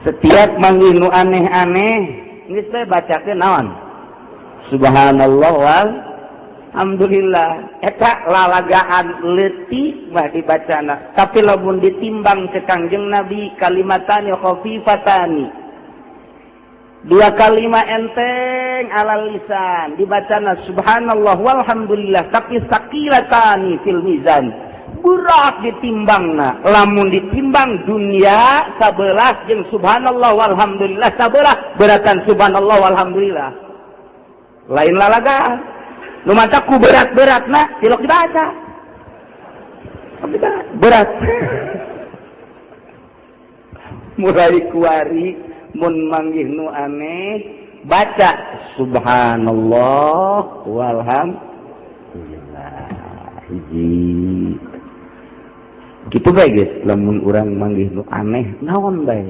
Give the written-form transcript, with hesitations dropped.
Setiap manggih nu aneh-aneh, geus bae bacakeun naon? Subhanallah walhamdulillah. Eta lalagaan leutik mah dibacana, tapi lamun ditimbang ke Kangjeng Nabi, kalimatani khafifatani, dua kalimat enteng alal lisan dibacana subhanallah walhamdulillah, tapi saqilatani fil mizan, berat ditimbangna. Lamun ditimbang dunia sabelah jeung subhanallah walhamdulillah sabelah, beratan subhanallah walhamdulillah. Lain lalagaan nu matak ku berat-beratna tilok dibaca, berat. Mulai kuari mun manggih nu aneh, baca subhanallah walhamdulillah. Hiji gitu bae, guys. Lamun urang manggih nu aneh naon bae.